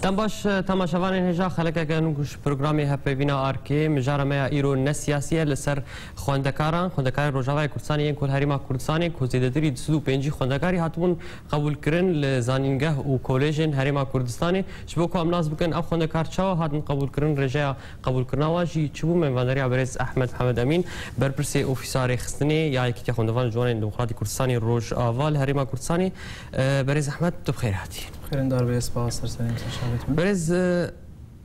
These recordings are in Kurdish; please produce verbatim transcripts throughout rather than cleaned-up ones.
Dem baş, temaşevanên hêja, xelekeke nû ji programê Hevpeyvîna Arkê. Mijara me ya îro ne siyasî ye, li ser xwendekaran, xwendekarên Rojavayê Kurdistanê yên ku li Herêma Kurdistanê ku zêdetirî du sed û pêncî xwendekarî hatibûn qebûlkirin li zanîngeh û kolêjên Herêma Kurdistanê. Ji bo ku em nas bikin ev xwendekar çawa hatin qebûlkirin, rêjeya qebûlkirina wan jî çi bû, mêvanveriya berêz Ehmed Hemed Emîn, berpirsê Ofîsa Rêxistinê ya Yekîtiya Xwendevanên Ciwanên Demokratî Kurdistanê Rojava li Herêma Kurdistanê. E, berêz Ehmed, tu bi xêr hatî. Xêrindar be, spas, ser serê min, ser şavêt min. Berêz, e,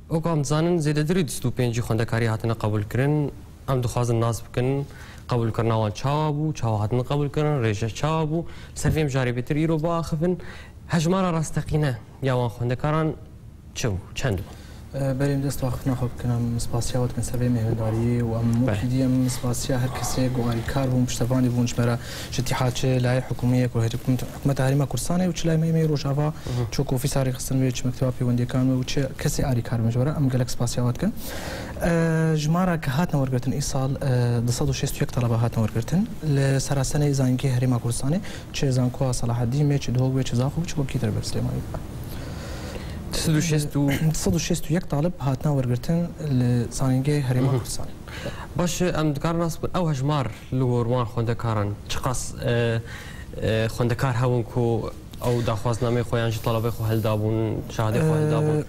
wek em dizanin, zêdetirî du sed û pêncî xwendekarî hatine qebûlkirin. Em dixwazin nas bikin, qebûlkirina wan çawa bû, çawa hatine qebûlkirin, rêje çawa bû. Li ser vê mijarê bêtir îro biaxivin. Hejmara rasteqîne ya wan xwendekaran çi bû, çend bû? E, berê em dest axiftina xwe bikin, em spasiya we dikin ser vê mêvandariyê û em Belê. wekî dî em spasiya her kesê ku alîkar bûn, piştevanî bûn ji me re. Ji tîha çi layê hikûmiyê ku hikûmet-, hikûmeta Herêma Kurdistanê û çi layê me yê Rojava, Hı hı. çi wek ofîsa rêxistin bê, çi mekteba pêwendiyekan bê û çi kesê alîkar bin ji we re, em gelek spasiya we dikin. E, jimara ke hatine wergirtin îsal, e, du sed û şêst û yek taleba hatine wergirtin. Li serasenê zanîngehê Herêma Kurdistanê, çi Zankoa Selahaddîn bê, çi Duhok bê, çi Zaxo bê, çi wekî dir bê Silêmanî. Du sed û şêst û Du sed û şêst û yek talib hatine wergirtin li zanîngehê Herêma Hı hı. Kurdistanê. Baş e, em dikarin nas bikin, ew hejmar li gor wan xwendekaran çiqas, e, e, xwendekar hebûn ku ew daxwaznameyê xwe yan jî talebê xwe hildabûn, şehadê xwe hildabûn?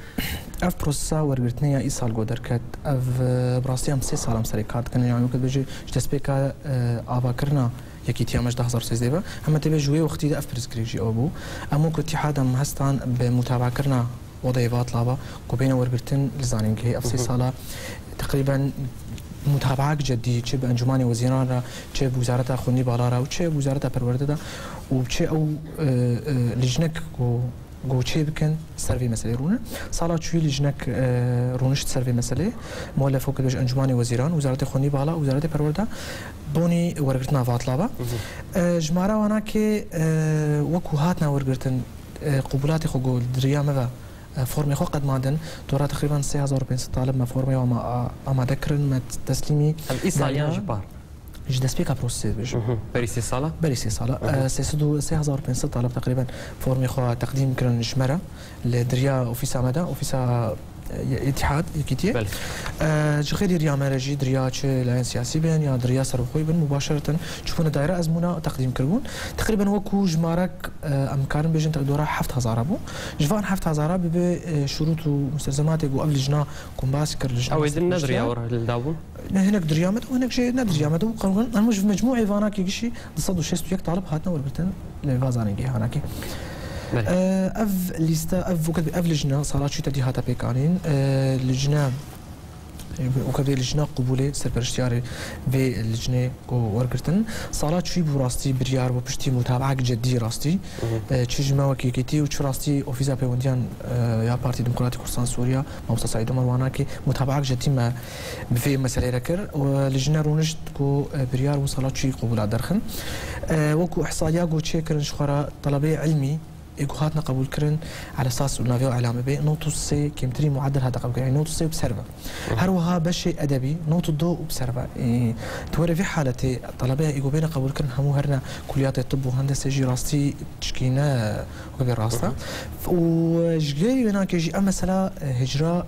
E, ev prosesa wergirtinê ya îsal ku derket, ev, e, bi rastî em sê sal em serê kar dikin, yanî wekî dibêjî ji destpêka, e, avakirina Yekîtiya me ji du hezar û sêzdeh ve, heme tê bê ji wê wextî de ev pirsgirêk jî ew bû. Em wekî îtîhad em hestan bi mutabeakirina Odayê Vatlava ku bêne wergirtin li zanîngehê. Ev sê Hı hı. sala teqrîben mutabeak cedî çi bi Encûmanê Wezîran re, çi bi Wezareta Xwendî Bala re û çi bi Wezareta Perwerde de û çi ew, e, e, lijnek ku, ku çê bikin ser vê meseleyê rûne. Sala çûyî lijnek, e, rûnişt ser vê meseleyê. Muellef wekî dibêje Encûmanê Wezîran, Wezaretê Xwendî Bala û Wezaretê Perwerde bonî wergirtina Vatlava. Hı hı. E, jimara wana ke, e, wekû hatine wergirtin, e, qubûlatê xwe ku li diriya me ve e, formê xwe qedmandin. Dora teqrîben sê hezar û pênc sed talib me formê xwe ama-, a-, amade kirin, me teslîmî Ev îsal yan dayra. Ji par? Ji destpêka prosesê dibêjim. Mhm. Berî sê sala? Berî sê sala. Mhm. E, sê sed û, sê hezar û pênc sed talib teqrîben formê xwe teqdîm kirin ji me re. Li diriya ofîsa me de, ofîsa, e, Îtîhad, Yekîtiyê. Belê. E, ji xêrî riya me re jî, diriya çi layên siyasî bin ya diriya serbixweyî bin, mubaşereten çûbûne dayra ezmûna teqdîm kiribûn. Teqrîben wekû jimarek, e, em karin bêjin te dora heft hezar bû. Ji van heft hezara bi vê, e, şurût û mustelzematê ku ev lijna ku em baş kir, lijna Ew ê din ne diriya serpirştiya. we re hildabûn? Ne, hinek diriya me de û hinek jê ne diriya me de û qewxin. Em ji mecmûê vanakê gişî du sed û şêst û yek talib hatine wergirtin li va zanîngehê hanakê. Belê. E, ev lîste, ev wekî ev lijna sala çûyî te dî hate pêkanîn. E, lijne Û ke vê lijna qubûlê serperiştiyarê vê lijnê ku wergirtin, sala çûyî bû rastî biryar bû piştî mutabeak cedî rastî. Mhm. E, çi ji me wekî yekîtî û çi rastî Ofîsa Pêwendiyan, e, ya Partî Demokratîk Kurdistan Sûriya, Mamosta Seîd Omer Wanakê mutabeak cedî me bi vê meseleyê re kir. Û lijne rûnişt ku, e, biryar bû sala çûyî qubûla derxin. E, wekû ihsaiya ku çêkirin ji xwe re telebeyê ilmî, ê ku hatine qebûlkirin, elesas û navê elamê bê, nod û sê kêmtirî muedel hate qebûlkirin, yanî nod û sê û bi ser ve. Hı. Her wiha beşê edebî, nod û du û bi ser ve. Ê, di were vê haletê, telebeya ê ku bêne qebûlkirin hemû herine kuliyatê tibb û hendesê jî rastî tişkî ne wekî rast e. Hı hı. Û ji xêrî wênakê jî ev mesela, e, hicra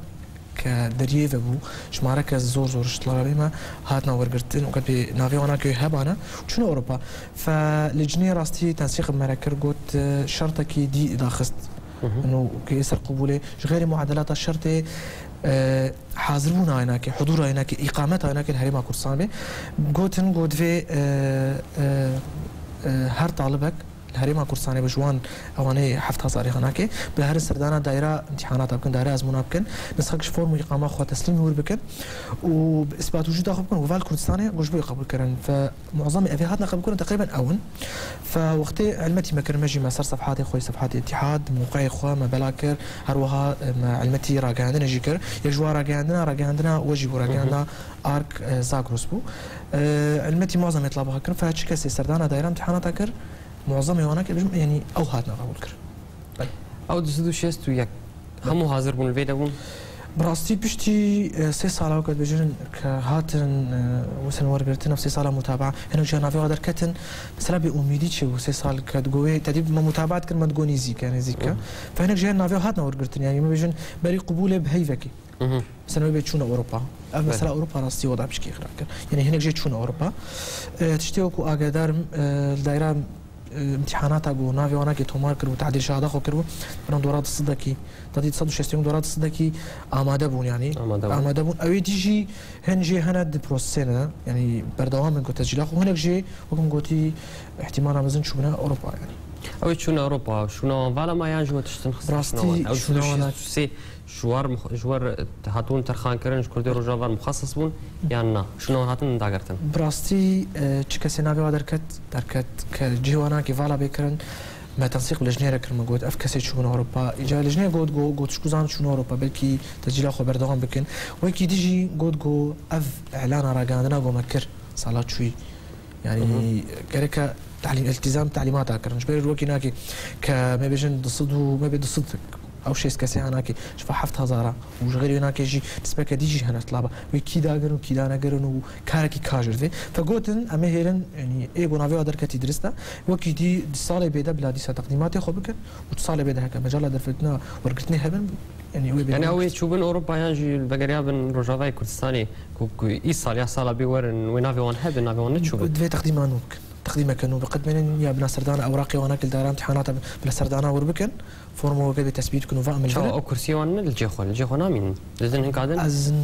ke deriyê ve bû, jimareke zor zor ji talebê me hatine wergirtin û ke pê navê wana ke hebane, çûne Ewropa. Fe licnê rastî tensîq bi me re kir, got, e, şertekî dî daxist. Hı hı. Ino ke ser qubûlê, ji xêrê muadelata şertê, e, hazirbûna aynakê, hudûra aynakê, îqameta aynakê li Herêma Kurdistan bê. Gotin, got, divê, e, e, e, her talibek li Herêma Kurdistanê bi ji wan ewanê heft hezarî hanakê, bi herin serdana dayra îmtîhanata bikin, dayra ezmûna bikin, nisxek ji form û îqama xwe teslîmî wir bikin û bi îsbat wicûda xwe bikin, û val Kurdistanê ku ji bo qebûl kirin. Fe muezemê evê hatine qebûl kirin, teqrîben ew in. Fe wextê helmetî me kir, me jî me ser sefhatê xwe, sefhatê Îtîhad, mewqeyê xwe me bela kir, her wiha, e, me helmetî ragihandinê jî kir. Yek ji wan ragihandina, ragihandina we jî bû, Hı hı. ragihandina Ark, e, Zagros bû. E, helmetî muezemê tilaba kirin, fe çi kesê serdana dayra îmtîhanata kir, muezemê wana kir, bêjim, yanî ew hatine qebûl kir. Belê. Ew du sed û şêst û yek. Belê. Hemû hazir bûn, li vê de bûn? Bi rastî piştî, e, sê sala weke dibêjin ke hatin, e, wesen wergirtin, ev sê sala mutabaa, hinek jî navê wa derketin, mesela bêumîdî çêbû, sê sal ke digo wê, te dî me mutabaa dikin, me digo nêzîk e, nêzîk e. Hı. Ve hinek jî navê wa hatin wergirtin, yanî me bêjin berî qubûlê bi heyvekê. Hı hı. Mesela wê bê çûne Ewropa. Ev mesela Ewropa rastî wada pişkê xira kir. Yanî hinek jê çûne Ewropa. E, tiştê wekû agahdarim, e, li dayra, e, îmtîhanata ku navê wana kê tomar kiribû, tehdîl şehada xwe kiribû, bira dora du sedekî, dadî du sed û şêst û yek dora du sedekî amade bûn, yanî. Amade bûn. Amade bûn. Ew ê dî jî hin jê hene di prosesê ne, yanî berdewam in ku tescîla xwe. Hinek jê, wek min gotî, îhtimala mezin çûbûne Ewropa, yanî. Ew ê çûne Ewropa, şûna wan vala ma yan ji we tiştin xistin Rastî, şûna wan? Ew çûna wan şêst û sê ji war mix-, ji war hatibûn terxankirin, ji Kurdê Rojava re muxesis bûn, yan na? Şûna wan hatin dagirtin? Bi rastî, e, çi kesê navê wa derket, derket ke cihê wana kê vala bê kirin, me tensîq bi lejneyê re kir, me got, ev kesê çûbûn Ewropa. Îca lejneyê got, got, got, çikû zan çûn Ewropa, belkî tescîla xwe berdewam bikin. Wekî dî jî got, got, ev îlana ragihandina ku me kir, sala çûyî. Yanî, Hı hı. gereke talîm, îltîzam talîmata kirin. Ji ber wekî nakê ke me bêjin du sed û, me bê du sed, ew şêst kesê ha nakê, ji va heft hezara û ji xêrê wê nakê jî nisbeke dî jî hene tilaba. Wê kî dagirin û kî danegirin û karekî ka jir vê. Fe gotin, em ê hêrin, yanî ê ku navê wa derketî dirist e. Wekî dî di salê bê de bila dîsa teqdîmatê xwe bikin û di salê bê de heke mecala derfetina wergirtinê hebin, yanî wê bê Yanî ew ê çûbin Ewropa yan jî vegeriyabin Rojavayê Kurdistanê ku, ku îsal ya sala bê werin wê navê wan hebe, navê wan neçûbin? Divê teqdîma nû bikin. Teqdîmeke nû biqedmênin ya bina serdana ewraqê wana kil dara îmtîhanata bila serdana wir bikin. Forma weke bê tesbît bikin û va emil Çawa birin. Ew kursiyê wan ne li cê xwe, li cê xwe namînin? Didin hinka din? Ez n-,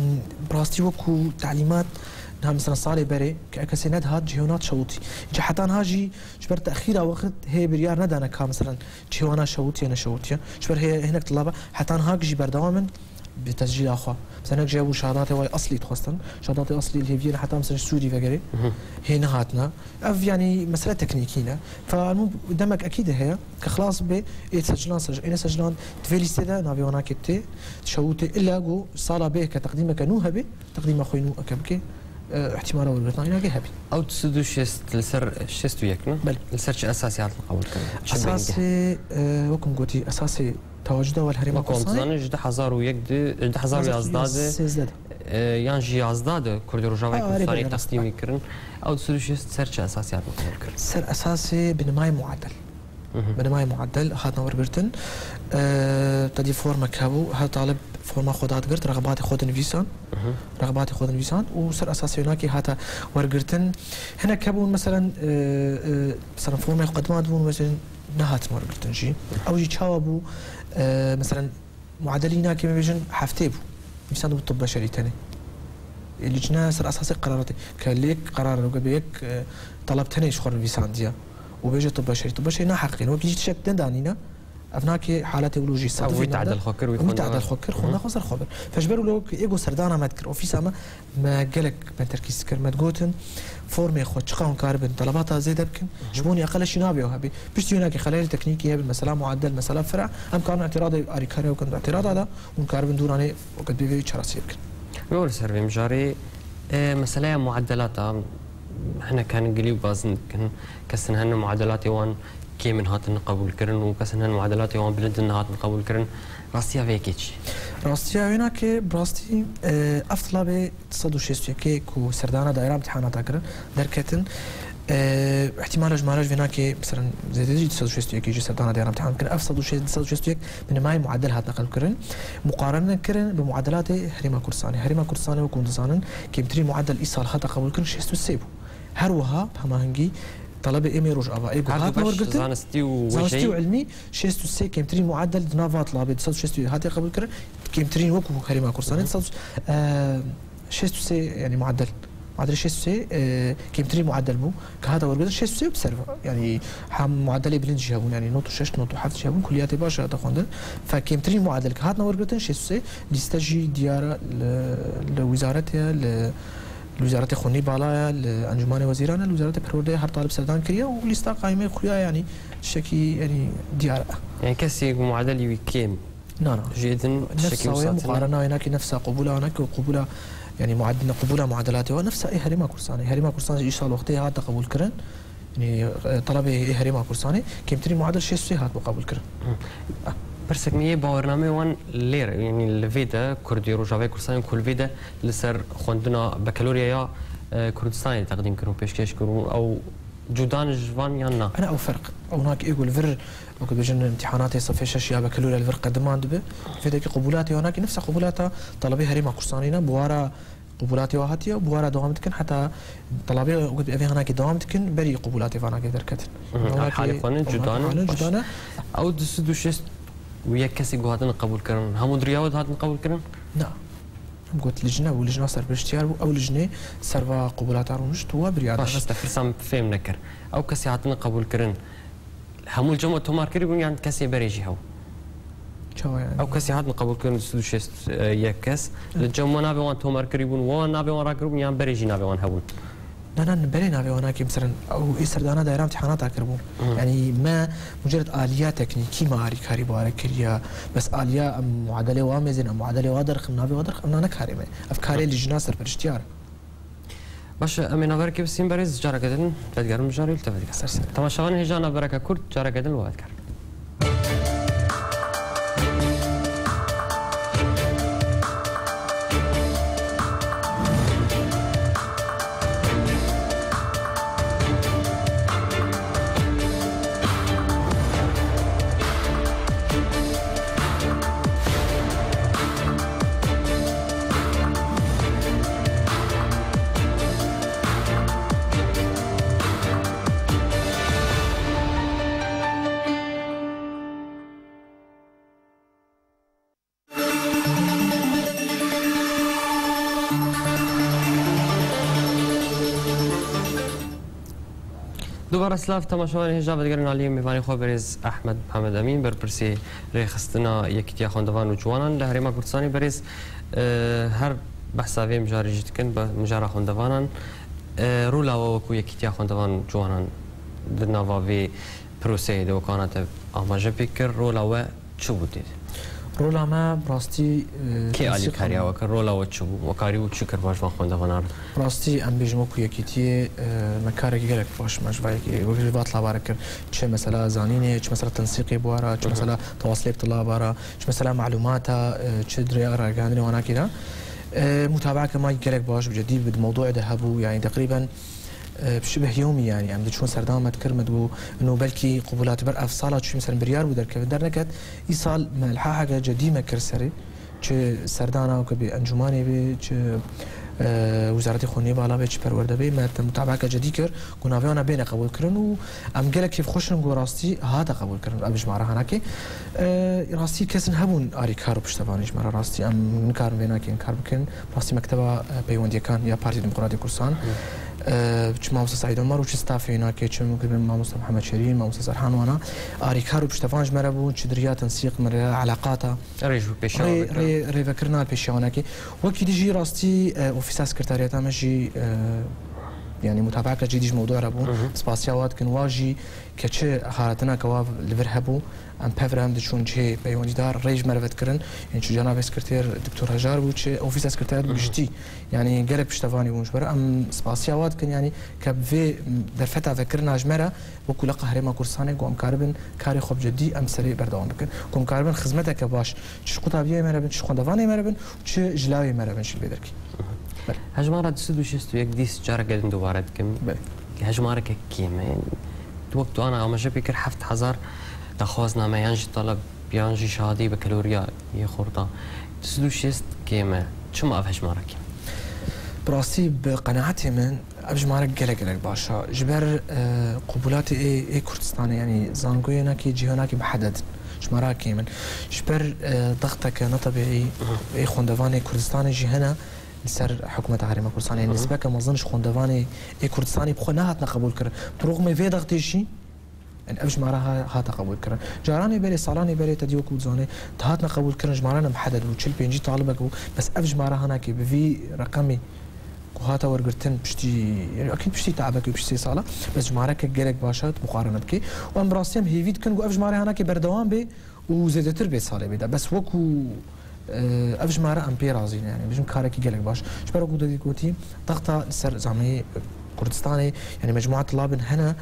bi rastî wekû talîmat niha mesela salê berê ke kesê nedihat cihê wan hat şewitî. Îca heta niha jî ji ber texîra wexit hê biryar nedane ka mesela cihê wana şewitiye neşewitiye. Ji ber hê hinek tilaba heta niha jî berdewam in. Bi tescîla xwe. Mesela hinek jî hebû şahadatê wayê eslî dixwestin. Şahadatê eslî li hêviyê ne heta mesela ji Sûrî vegerê. Mhm. Hê nehatine. Ev yanî mesele teknîkî ne. Fe hemû demek ekî de heye. Ke xilas be, ê secilan, sec-, êne secilan, di vê lîstê de navê wana kê tê, şewitê illa ku sala bê ke teqdîmeke nû hebê, teqdîma xwe nû eke bike, e, ihtimala wergirtina êna kê hebî. Ew du sed û şêst li ser şêst û yek ne? Belê. Li ser çi esasî hatin qebûl kirin? Çi bingeh? Esasê, e, wek min gotî, esasê Tewacuda wal herêma Kurdistanê. Wek hûn dizanin, ji du hezar û yek de, ji du hezar û yazdeh de, sêzdeh de. E, yan jî yazdeh de Kurdê Rojavayê Kurdistanê teqdîmî kirin. Ew du sed û şêst ser çi esasî hatin qebûl kirin? Ser esasê binimayê muadel. Mhm. Binimayê muadel hatin wergirtin. E, tedî formek hebû, her talib forma xwe dadigirt, rexbatê xwe dinivîsan. Mhm. Rexbatê xwe dinivîsan û ser esasê wênakê hate wergirtin. Hinek hebûn, meselen, e, e, mesela formê xwe qedimandibûn, meselen, nehatin wergirtin jî. Ew jî çawa bû? E, meselen, muadelî nakê me bêjin heftê bû. Nivîsandibû tib beşerî tenê. Ê, licne ser esasê qeraratê. Ke lêk qerar, weke bê yek, e, teleb tenê ji xwe re nivîsandiye. Û bêje tib beşerî. Tib beşerî naheqî ne. Wekî jî tişek din danîne. Ev nakê haletê wilo jî. Ew wî tadil xwe kir, wî xwe tadil xwe kir, xwe naxwe ser xwe bir. Fe ji ber wilo ê go serdana me dikir, ofîsa me, Me gelek me terkîz dikir. Me digotin, formê xwe çiqa hûn karibin telebata zêde bikin, ji bo hûn eqel şî nabe ew hebê. Piştî wê nake xelalê teknîkî hebin, mesela muadel, mesela fira, em karin îtîradê alîkarê ew kin di îtîrada de, hûn karibin dûranê wekî bê vê çarasiyê bikin. Wê li ser vê mijarê, e, meseleya muadelata, hinek hene gilî û bazin dikin, kesin hene muadelatê wan kêm in hatin qebûl kirin û kesin hene muadelatê wan bilind in hatin qebûl kirin. Rastiya vê yekê çi? Rastiya wê nake, bi rastî, e, ev tilabê du sed û şêst û yekê ku serdana daîra îmtîhanata kirin, derketin. E, îhtîmala ji mala ji vê nake, mesela, zêde jî du sed û şêst û yekê jî serdana daîra îmtîhan kirin. Ev sed û şêst, du sed û şêst û yek bi nimayê muadel hatine qebûl kirin. Muqarene kirin bi muadelatê Herêma Kurdistanê. Herêma Kurdistanê, wekû hûn dizanin, kêmtirîn muadel îsal hate qebûl kirin, şêst û sê bû. Her wiha bi hemahengî telebê êmê Rojava ê ku hatine wergirtin, zanistî û wêjeyî, ilmî, şêst û sê kêmtirîn muadel di nav va tilabê du sed û şêst û yek hatiye qebûl kirin, kêmtirîn wekû Herêma Kurdistanê, Hı hı. du sed, e, şêst û sê, yanî muadel. Muadel şêst û sê, e, kêmtirîn muadel bû, ke hate wergirtin şêst û sê bi ser ve. Yanî hem muadelê bilind jî hebûn, yanî not û şeş, not û heft jî hebûn, kuliyatê baş hate xwendin. Fe kêmtirîn muadel ke hatine wergirtin şêst û sê, lîste jî diyar e li, li wîzaretê ye, li Li Wîzaretê Xwendî Bala ye, li Encûmenê Wezîran e, li Wîzaretê Perwerdeyê her talib serdan kiriye û lîsta qaîmê xuya, yanî tiştekî, yanî diyar e. Yani kesê ku muadelî wî kêm Na, na. jê din tiştekî Nefsa wê wisa tune. Muqarena wê nake, nefsa qubûla wê nake û qubûla, yanî muad-, qubûla muadelatê wê nefsa ê Herêma Kurdistanê. Herêma Kurdistanê îsal wextê hate qebûl kirin. Yanî, e, telebê ê Herêma Kurdistanê kêmtirîn muadel şêst û sê hatibû qebûl kirin. Hı. Ah. Pirsek me yê bawernameyê wan lê re, yanî li vê de Kurdê Rojavayê Kurdistanê ku li vê de li ser xwendina bekeloriya ya, e, Kurdistanê teqdîm kirin û pêşkêş kirin û ew cuda ne ji van yan na? Ana ew ferq. Ew nak ê ku li vir, wek dibêjin, imtîhanatê sefê şeş ya bekeloriya li vir qediman dibe. Vê dekî qubûlatê wan nakî nefsa qubûlata talebê herêma Kurdistanê ne, bi wara qubûlatê wa hatiye û bi wara dewam dikin, heta talabê wekî evê hanakê dewam dikin, berî qubûlatê vanakê derketin. Mhm. Ev halê xwe ne, cuda ne? Halê cuda ne. Ew du sed û şêst û yek kesê ku hatine qebûlkirin, hemû di riya we de hatin qebûlkirin? Na. Em got lijne bû, lijna serpiriştiyar bû, ew lijnê ser va qubûlata rûnişt û we biryar da. Baş, te pirsa min fêm nekir. Ew kesê hatine qebûlkirin, hemû li cem we tomar kirî bûn yan kesê berê jî hew? Çawa yani? Ew kesê hatin qebûlkirin du sed û şêst û yek kes. Li cem we navê wan tomar kirî bûn, we navê wan rakiribûn yan berê jî navê wan hebûn? Na, na, berê navê wan nakê, miserin, ew ê serdana daîra imtîhanata kiribûn. Hı. Yani me mucerred aliya teknîkî me harîkarî bare kiriya. Bes aliya em muadelê wa mêzin, em muadelê wa derxin, navê wa derxin, em na ne karê me. Ev karê lijna serpiriştiyar. Baş e, em ê naverekê bisîn berêz, careke din vedigerin mijarê li te vedigerin. Ser ser. Temaşevanên hêja navbereke kurt, careke din we vedigerin. Dubare silav, temaşevanên hêja vedigerin aliyê mêvanê xwe birêz Ehmed Mihemed Emîn, berpirsê rêxistina Yekîtiya Xwendevan û Ciwanan li Herêma Kurdistanê. Berêz, e, her behsa vê mijarê jî dikin, be-, mijara xwendevanan, e, rola we wekû Yekîtiya Xwendevan û Ciwanan di nava vê proseyê de wekana te amaje pê kir, rola we çi bû tê de? Rola me bi rastî, e, Kê tensîq alîkariya we kir? Rola we çi bû? We karî û çi kir baş van xwendevanan re? Bi rastî em bêjin wekû yekîtiyê, e, me karekî gelek baş me ji va yekî, wekî ji va tila bare kir. Çi mesela zanînê, çi mesela tensîqê bi we re, çi Hı hı. mesela tewasilê bi tila bare, çi mesela malûmata, e, çi di rêya ragihandinê wanakî de. E, mutabaka me gelek baş bi cedî bi mewdûê de hebû, yani teqrîben E, bi şibeh yewmî, yani em diçûn serdana me dikir, me digot, ino belkî qubûlat ber ev sala çûyî, mesela biryar bû derkeve, derneket. Îsal me ilhaheke cedî me kir serê. Çi serdana weke bê encûmanê bê, çi, e, Wezareta Xwendinê Bala bê, çi perwerde bê, me te mutabaka cedî kir, ku navê wana bêne qebûlkirin û em gelek kêfxweş in ku rastî hate qebûlkirin ev jimara hanakê. E, rastî kesin hebûn arîkar û piştevanî ji me re, rastî em nikarin vê nakê inkar bikin. Rastî mekteba, e, peywendiyekan ya Partiya Demokratîk Kurdistan, Hı. e, çi mamoste Seîd Omer û çi stafê nakê, çi mimkin mamoste Mihemed Şerîn, mamoste Serhan wana arîkar û piştevan ji me re bûn, çi di riya tensîq, me re eleqata, Rêj û pêşiya rê-, rê-, rêvekirina pêşiya wanakê. Wekî dî jî rastî, e, ofîsa sekretariyeta me jî, e, yani mutabaka cî dî ji mewdû re bû. Hı hı. Spasiya wa dikin, wa jî ke çi halatina ke wa li vir hebû, em pevre em diçûn cihê peywendîdar, rê ji me re vedikirin. Ên çi cenabê sekreter Doktor Hejar bû, çi ofîsa sekreteriyat bû Hı hı. giştî. Yani gelek piştevanî bûn ji ber. Em spasiya wa dikin, yani ke bi vê derfeta vekirina ji me re wekû leqa Herêma Kurdistanê ku em karibin karê xwe bi cedî em serê berdewam bikin. Ku em karibin xizmeteke baş çi ji qutabiyê me re bin, çi ji xwendevanê me re bin, çi ji lawê me re bin jî li vê derkê. Belê. Hejmara du sed û şêst û yek dîs careke din dubare dikim. Belê. Hejmareke kêm e. Wek tu ana amaje pê kir, heft hezar daxwazname yan jî taleb yan jî şehadeyê bekeloriya yê xorta. Du sed û şêst kêm e. Çima ev hejmara kêm? Bi rastî, bi qenaetê min, ev jimare gelek, gelek baş e. Ji ber, e, qubûlatê ê, ê Kurdistanê, yanî zangoyê nakê, cihê nakê bi heded in. Jimara kêm in. Ji ber, e, dexteke netebîî ê xwendevanê Kurdistanê jî hene li ser hikûmeta Herêma Kurdistanê. Hı hı. Nisbeke mezin ji xwendevanê ê Kurdistanê bi xwe nehatine qebûlkirin. Bi rûxmê vê dextê jî, yani ev jimara ha-, hate qebûlkirin. Caranê berê, salanê berê te dî wekû dizanê, dihatine qebûlkirin, jimara ne bi heded bû, çil pêncî talibek bû. Bes ev jimara hanakê bi vî reqemî ku hate wergirtin piştî, yani akîd piştî tabek û piştî sê sala, bes jimareke gelek baş e, tu muqarene dikî. Û em bi rastî em hêvî dikin ku ev jimare hanakê berdewam bê û zêdetir bê salê bê de. Bes wekû, e, ev jimare em pê razî ne, yani bijim karekî gelek baş. Ji ber wekû te dî gotî, texta li ser zanî, Kurdistanê, yanî mecmua tulabin hene,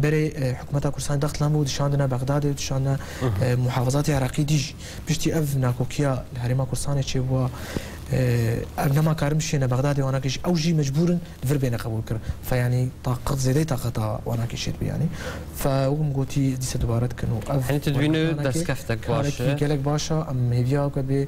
berê, e, hikûmeta Kurdistanê daxlan bû, dişandine Bexdadê, dişandine, e, muhafazatê Iraqî dî jî. Piştî ev nakokiya li Herêma Kurdistanê çêbû, e, ev nema karin bişêne Bexdadê, wana kî jî, ew jî mecbûr in li vir bêne qebûl kirin. Fe, yanî, taqet, zêdeyî taqeta wana kî şêt bî, yanî. Fe, wek min gotî, dîsa dubare dikin û ev Henî tu dibînî wergirtina destkefteke karek baş e. Gelek baş e, em hêviya weke bê,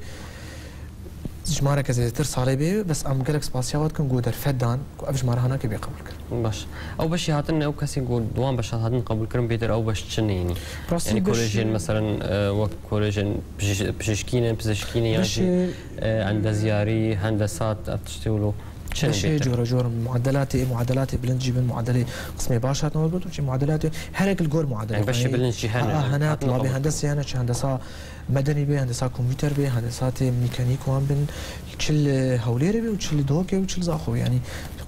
jimareke zêdetir salê bê, bes em gelek spasiya we dikin ku derfet dan ku ev jimare hanakê bê qebûl kirin. Baş. Ew beşî hatin, ew kesên ku di wan beşan hatin qebûl kirin bêtir, ew beş çi ne, yanî? Rastî yanî beş kolejên, meselen, e, wek kolejên pizîş-, pizîşkî ne, pizîşkî ne, yan jî, beşê, e, endezyarî, hendesat, ev tiştê wilo çi ne beşê bêtir? Cora cor in. Muadelatê, muadelatê bilind jî bin, muadelê qismê baş hatin wergirtin, çi muadelatê herek li gor muadelê. Yani beşê bilind jî hene, ha, hene, hatin tulabê qebûl kirin. Hendesê hene, çi hendesa medenî be, hendesa kompûter be, hendesatê mîkanîk wan bin, çi li Hewlêrê be û çi li Duhokê û çi li Zaxo be. Yanî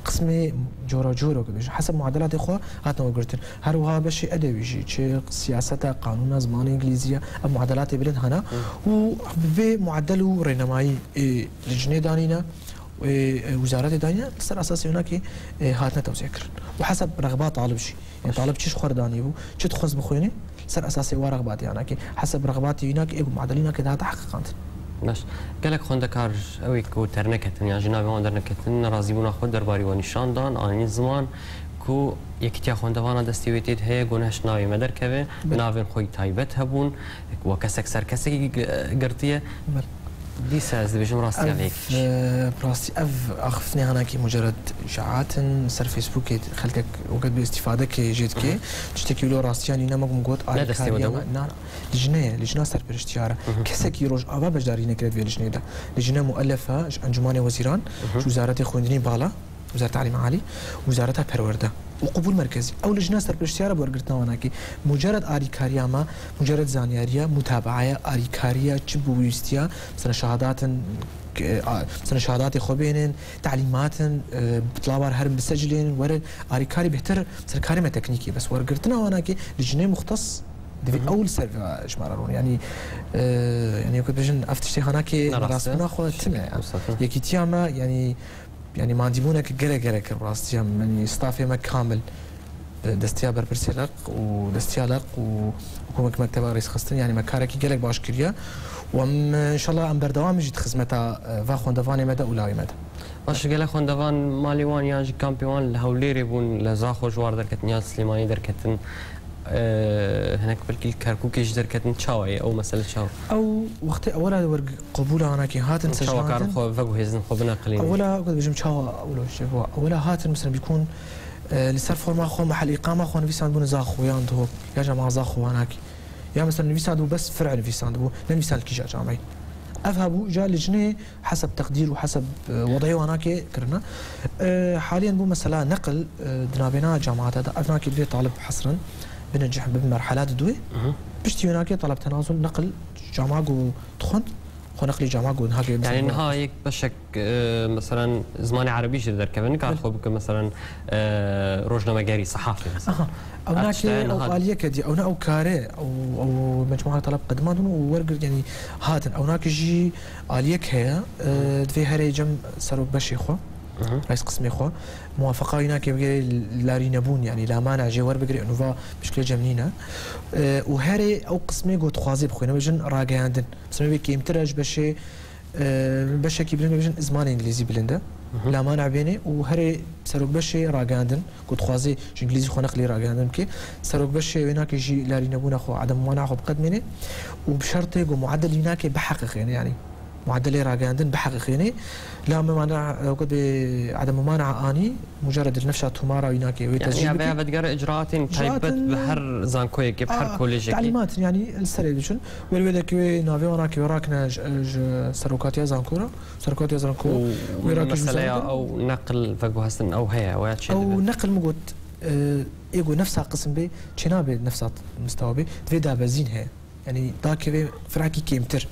qismê cora cor e, bêjin, heseb muadelatê xwe hatin wergirtin. Her wiha beşê edebî jî, çi siyaseta, qanûna, zimanê îngilîzî ye, ev muadelatê bilind hene. Hı. Û bi vê muadel û rênemayî, ê, licnê danîne, ê, ê, wizaretê danîne, li ser esasê wina kê, ê, hatine tewzîe kirin. Û heseb rexba talib jî. Yani talib çi ji xwe re danî bû, çi dixwest bixwînî, ser esasê wa rexbatê yanakê. Heseb rexbatê wînakê ê ku muadelînakê dihate heqîqandin. Baş. Gelek xwendekar ew ê ku derneketin, yan jî navê wan derneketin, nerazîbûna xwe derbarî we nîşan dan, anîn ziman ku yekîtiya xwendevana destê wê tê de heye, ku nehişt navê me derkeve, Belê. Navên xwe yî taybet hebûn, we kesek ser kesekî gi-, girtiye. Belê. Dîsa ez dibêjim rastiya vê yekê. Ev, e, rastî ev axiftinê hanakî mucerred îşaat in, ser Facebookê xelkek wekî bê îstîfadekê jê dike. Hı hı. Tiştekî wilo rastiya nîne, me got ne destê we de alîkariya bû? Me, na, na. Lijne ye, lijna serperiştiyar e. Hı hı. Kesekî Rojava beşdarî nekiriye di vê lijneyê de. Lijne muellefe ji Encûmanê Wezîran, hı hı, ji Wezareta Xwendinê Bala, Wezareta Elîm Alî, Wezareta Perwerde û Qubûl Merkezî. Ew lijna serperiştiyar e bi wergirtina wanakî. Mucerred alîkariya me, mucerred zanyariya, mutabaa ye, alîkariya, çi bi wîstiya, mesela şehadatên, e, a, mesela şehadatê xwe bênin, talîmatên, e, bi tilawar herin bisecilênin, werin alîkarî bêhtir, mesela karê me teknîkî. Bes wergirtina wanakî lijnê muxtes divê, hı hı, ew li ser vê jimara rûn. Yanî, e, yanî, wekî bêjin, ev tiştê hanakê ne rast e, merasmina xwe tune ye. Wisa tune. Yekîtiya me, yanî, Yanî mandîbûnek gelek gelek kir rastiya, yanî stafê me kamil, e, destiya berpirsê Leq û destiya Leq û hikûmet mekteba rêzxistin, yanî me karekî gelek baş kiriye. Û em, e, înşallah em berdewam jî di xizmeta, e, va xwendevanê me de û lawê me de. Baş, gelek xwendevan malê wan yan jî kampê wan li Hewlêrê bûn, li Zaxo ji war derketin yan Silêmaniyê derketin. Eee, hinek belkî li Kerkûkê jî derketin, çawa ye ew mesele, çawa? Ew wextê ewela wer qebûla hanakî hatin, çawa karin sejnandin, xwe veguhêzin, xwe bineqilînin? Ewela, wekî dibêjim, çawa ewla şev wa? Ewela hatin, mesela, bîkûn, e, li ser forma xwe, mehel îqama xwe nivîsandibûn Zaxo yan Duhok, ya cama Zaxo hanakî. Ya, mesela, nivîsandibû bes fir'e nivîsandibû, ne nivîsand li kîja cameyê. Ev hebû, ja lijnê heseb teqdîr û heseb, e, wedayê wan nake kirine. E, haliyen bû mesela neqil, e, di navbêna cemaata de, ev nake divê talib hesrin, binecih, bibe merhala diduê. Mhm. Piştî wê nake taleb tenazul neqil cama ku dixwend, xwe neqlî cama ku niha ke Yani mesela niha yek beşek, e, mesela zimanê erebî jî derkeve, nikar Belê. Xwe bike mesela, e, rojnamegerî, sehafî mesela. Aha. Ew Ev nake, tiştê ew niha aliyeke dî, ew ne ew kare, ew, ew mecmua taleb qedimandin û wergirt, yani hatin. Ew nake jî aliyek heye, e, Hı. Divê herê cem serok beşê xwe, Hı hı. reis qismê xwe, muwafeqa wî nake bigire larînebûn, yani lamana jê werbigire, nûva mişkile cem nîne. E, û herê ew qismê ku dixwazê bixwîne, bêjin rageyandin. Mesela wê kêmtir e ji beşê, e, beşekî bilind bêjin zimanê îngilîzî bilind e. Hı hı. Lamana bênê û herê serok beşê rageyandin. Ku dixwaze ji îngilîzî xwe neqlî ragihandin bike, serokbeşê wê nake jî larînebûna xwe, edemwana xwe biqedmêne û bi şertê ku muadel wî nake biheqîqêne, yanî muadelê ragihandin biheqîqêne. La memana, ku dê edemwana anî, mucerred nefşa tomara wî nake wê Yani tezcîl ya bike. Veya vedgera icraatên taybet bi her zankoyekê, bi her A, kolejekê. Talîmat, yanî li serê diçin. Wê li wê dekê wê navê wana ke wê rakine ji, ji serokatiya zankora. Serokatiya zanko Û wê rakî meseleya jûzan ew neqil veguhestin ew heye, we çê Ew dibe? Neqil min got, e, ê got nefsa qisim bê, çênabe nefsa mistewa bê, divê dabezîn heye. Yanî dakeve firakî kêmtir.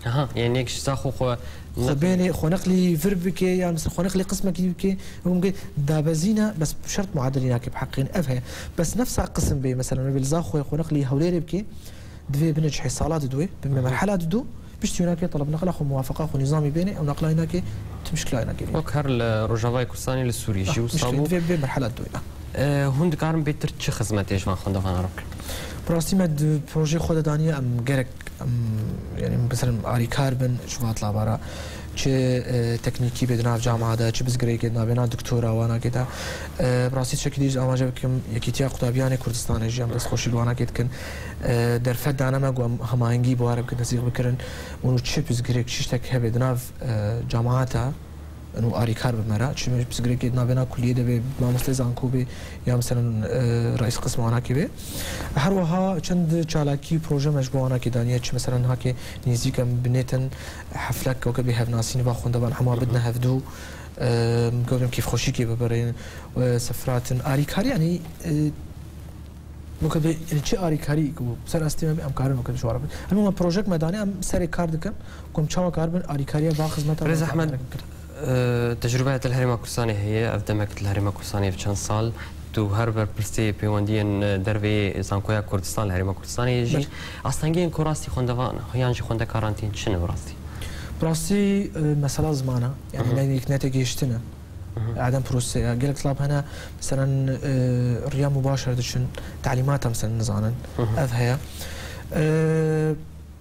Aha, yani yek ji Zaxo xwe Xwe neqil bênê, xwe neqlî vir bike, yan mesela xwe neqlî qismekî bike, hûn bike dabezîne, bes bi şert muadelî nake bi heqîn ev heye. Bes nefsa qisim bê, mesela, me bê li Zaxoyê xwe neqlî Hewlêrê bike, Divê binecihê sala didu wê, bibe Hı hı. merhala didu, piştî wê nake taleb neqla xwe, muwafeqa xwe, nîzamî bêne, ew neqla wê nake Ti mişkila wê nekerî. Wek her li Rojavayê Kurdistanê li Sûriyê jî wisa bû. Divê bê merhela doyna. E, hûn dikarin bêtir çi xizmetê ji van xwendevana re bikin? Bi rastî me di projeyê xwe de daniye em gerek, em, yanî, mesela alîkar bin ji van lavara. Çi, e, teknîkî bê di nav camia de, çi bizgirêkê di navê na doktora wanakê de. E, bi rastî tiştekî dî jî amaje bikim, Yekîtiya Qutabîyanê Kurdistanê jî em destxweşî li wanakê dikin. E, derfet dane me ku em hemahengî bi wan re bikin, tesîq bikirin. Û çi bizgirêk, çi tiştek hebe di nav, e, camia de, û alîkar bi me re, çi bizgirêkê di navê na kuliyê de bê, mamoste zanko bê, ya mesela, e, reîs qism wanakê bê. Her wiha çend çalakî proje me ji bo wanakê daniye, çi mesela niha ke nêzîk em binêtin, heflek weke bê hevnasînê va xwendevan hema bidine hevdû, e, gotûm kêfxweşîkê bibirên, e, sifratin, alîkarî, yanî, e, weke bê, yanî çi alîkarî ku ser astê me bê, em karin weke bê ji wan re bin. Em, em projek me daniye, em serê kar dikin, ku em çawa karibin alîkariya va xizmeta Rêz Ehmed, kirin. E, tecrûbeya te li Herêma Kurdistanê heye, ev demek li Herêma Kurdistanê ev çend sal, tu her berpirsê pêwendiyên, e, derveyê Zankoya Kurdistan li Herêma Kurdistanê yê jî. Belê. Astengiyên ku rastî xwendevan yan jî xwendekaran tên çi ne bi rastî? Bi rastî, e, mesela ziman e. Yanî Hı hı. ne yek ne têgihiştin e. Hı hı. Erdem proseseya. Gelek tilab hene, meselen, e, riya mubaşer diçin, talîmata, meselen, nizanin. Hı hı. Ev heye. E,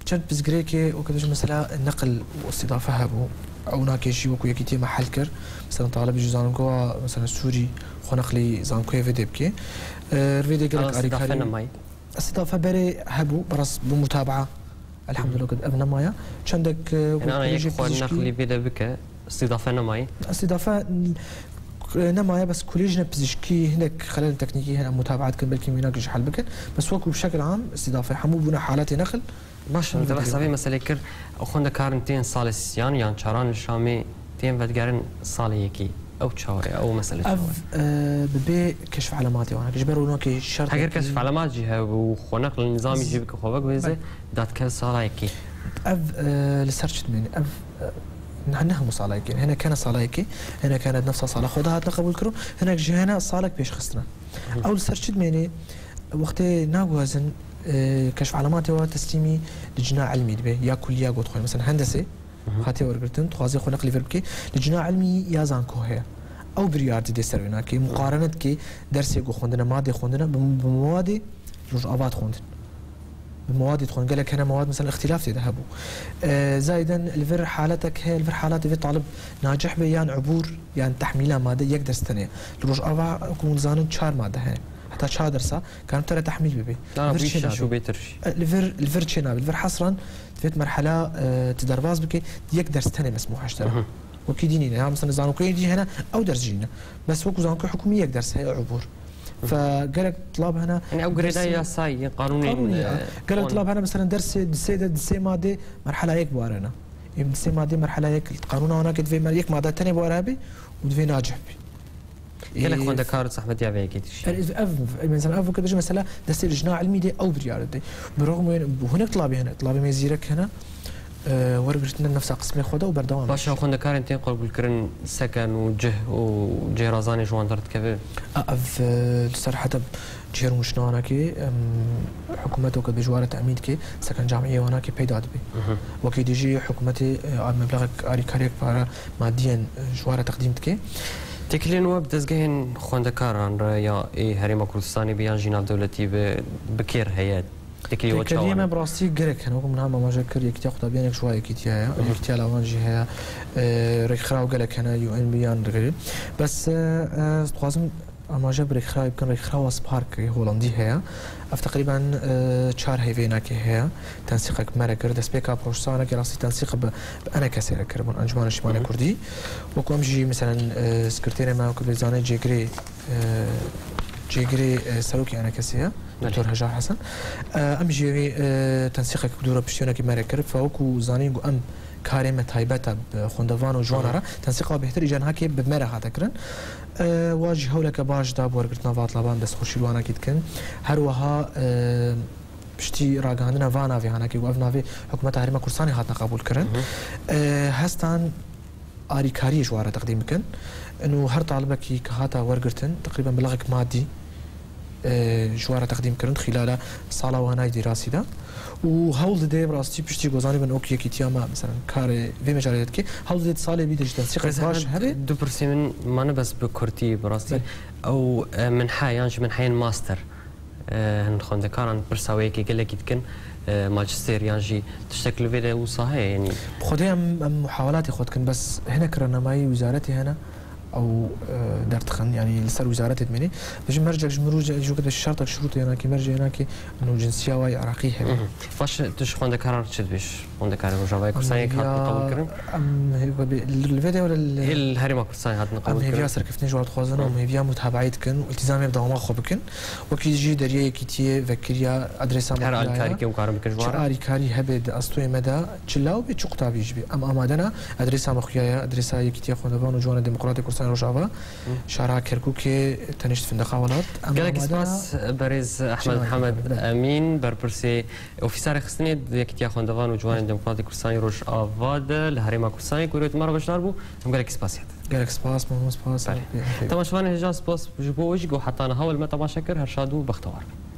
Çend bizgirêkê weke dibêjin mesela neqil û îstîdafe hebû. Ew nakê jî wekû yekîtiyê me hel kir. Mesela talibê ji zankoya mesela Sûrî xwe neqlî zankoyê vê dê bike. E, vê dê gelek Îstîdafe alîkarî nemayî. Îstîdafe berê hebû, beras bi mutabaa. Elhamdulillah, ev nemaye. Çendek, e, Yanî ana yek kolejê xwe pizîşkî neqlî vê dê bike, îstîdafe nemayî. Îstîdafe, e, nemaye, bes kolejê pizîşkî hinek xelel teknîkî hene, mutabaa dikin, belkî mînak jî hel bikin. Bes wekû bi şekil am îstîdafe hemû bûne haletê neqil. Baş e, em te behsa vê meselê kir, xwendekarin tên salê siyan yan çaran li Şamê tên vedigerin salê yekê. Ew çawa ye? Ew mesele çawa ye? Ev, e, bi bê keşf elematê wan e. Ji ber weke şertekî Heger keşf elemat jî hebû, xweneq li nizamî jî bike xwe vek, wê zê dadikeve sala yekê. Ev, e, li ser çi dimêne? Ev, e, ne, ne hemû sala yekê. Hinek hene sala yekê, hinek hene nefsa sala xwe de hatine qebûl kirin, hinek jî hene salek pêş xistine. Hı. Ew li ser çi dimêne? Wextê naguhezin, e, keşf elematê wa teslîmî licna ilmî dibe, ya kulliya got xwe, mesela hendesê, Hı hı. hatiye wergirtin, dixwaze xwe neqlî vir bike, licna ilmî ya zanko heye. Ew biryar dide ser wê nake, muqarene dike, dersê ku xwendine, madê xwendine, bi, bi mewadê rojava dixwendin. Bi mewadê dixwendin. Gelek hene mewad, mesela, îxtîlaf tê de hebû. E, zayiden li vir haletek heye, li vir haletê vê talib nacih be yan ubûr, yan tehmîla made yek ders tenê. Li Rojava, ku hûn dizanin, çar made heye. Heta çar dersa, karin te re tehmîl bibe. Li vir çê nabe. E, li vir, li vir çê nabe. Li vir hesran, divêt merhela, e, tu derbas bike, yek ders tenê mesmûh heştera. Hı hı. Wekî dî nîne. Ya, mesela, zanokeyên dî hene, ew ders jî ne. Bes wekû zanokê hikûmî yek ders heye, ubûr. Fe gelek tilab hene. Yanî ew girêdayî yasayî, qanûnên, Qanûnî ye. E, Gelek tilab hene, mesela, dersê, di sê de, di sê madê merhela yek biwarene. Êm di sê madê merhela yek, qanûna wana ke divê mer-, yek made tenê biware be û divê nacih be. Gelek Ê, xwendekar zehmetiya vê yekê dikişîne. Ev, ev, mesela, ev weke dibêje, mesela, destê lijna ilmî de ew biryar dide. Bi rexmê, hinek tilabê hene, tilabê me zîrek hene, e, wergirtine nefsa qismê xwe de û berdewam Baş e, dike. Xwendekarên tên qebûlkirin seken û cih û cêrazanê ji wan derdikeve? A, ev, e, li ser heta cihêr û nuşnawanekê, em, hikûmet weke dibêje ware temîn dike, seken camiyê wanakê peyda dibe. Mhm. Wekî dî jî hikûmetê, e, a meblexek alîkariyek para madiyen, e, ji ware teqdîm dike. Têkiliyên we bi dezgehên xwendekaran re ya ê Herêma Kurdistanê be yan jî navdewletî be, bi kê re heye? Têkiliyê we çawa ne? Têkiliyê me bi rastî gelek hene. Wekî min hema amaje kir, Yekîtiya Qutabiyên, yek ji wa yekîtiya ye. Mhm. Yekîtiya Lavan jî heye. E, rêkxiraw gelek hene, U N B yan digerî. Bes, e, e, ez dixwazim amaje bi rêkxirawê bikim. Rêkxirawa Spark yê Holandî heye. Ev teqrîben, e, çar heyvênakê heye. Tensîqek me re kir. Destpêka prosesanekê rastî tensîq bi, bi enekesê re kiribûn, Encûmena Niştimanê Hı hı. Kurdî. Wekû em jî, meselen, e, sekreterê me wekû dizane cêgirê, e, cêgirê, e, serokê enekesê ye, Belê. Doktor Hejar Hesen. E, em jî wê, e, tensîqek dûre piştiyonekî me re kir. Fe wekû zanîn ku em karê me taybet e bi xwendevan û ciwana Hı. re, tensîqa bêhtir îcar hake bi me re hate kirin. E, wa jî hewleke baş da bi wergirtina va tlaban destxweşî li wanakî dikin. Her wiha, e, piştî ragihandina va navê hanakê ku ev navê hikûmeta Herêma Kurdistanê hatine qebûlkirin, Mhm. e, hestan alîkariyê ji wan re teqdîm bikin. Û her talibekî ke hata wergirtin, teqrîben meblexek madî, e, ji we re teqdîm kirin xîlala sala wanayî dîrasî de. Û hewl dide bi rastî piştî ku zanîbin wek yekîtiya me, mesela karê vê mejalê dike, hewl dide salê bî de ji te sîqet baş hebe. Du pirsê min mane bes bi kurtî bi rastî. Belê. Ew, e, minhe yan jî minheyên master. E, hin xwendekaran pirsa wê yekê gelekî dikin, e, majistêr yan jî tiştek li vê de wisa heye, yanî. Xwedê em, em muhawelatê xwe dikin, bes hinek renemayî wîzaretê hene, ew, e, derdixin, yanî li ser wîzaretê dimênî. Bijî mercek ji mirû, ji weke de şertek şirûtê hênakê, mercê hênakê, û cinsiya wayî Iraqî hebe. Mhm. Baş, tu ji xwendekaran çi dibêj? Xwendekara Rojavayê Kurdistanê yek hatin qebûl kirin? Em, li vê de were li Ê li Herêma Kurdistanê hatin qebûl kirin? Em hêviya serkeftinê ji wan dixwazin û em hêviya mutabeyê dikin û îltizamê bi dewama xwe bikin. Wekî jî deriyê yekîtiyê vekiriya adresa me. Her alîkarîkê em karin bikin ji wan re? Çi alîkarî hebe di estoyê me de, çi law bê, çi qutabî jî bê. Em amade ne, adresa me xuya ye, adresa Yekîtiya Xwendevan û Ciwanên Demokratê Kurdistanê Rojava, şara Kerkûkê, tenişt findeqa welat. Em gelekî amade ne. Spas, berêz Ehmed Çima Mihemed belê. Emîn, berpirsê Ofîsa Rêxistinê Yekîtiya Xwendevan û Ciwanên Demokratê Kurdistanê Rojava de li Herêma Kurdistanê ku îro di me re beşdar bû. Em gelekî spasiyê dikin. Gelek spas, Mehmet, spas. Belê. Temaşevanê hêja, spas ji bo we jî ku heta niha we li me temaşe kir. Her şad û bextewar bin.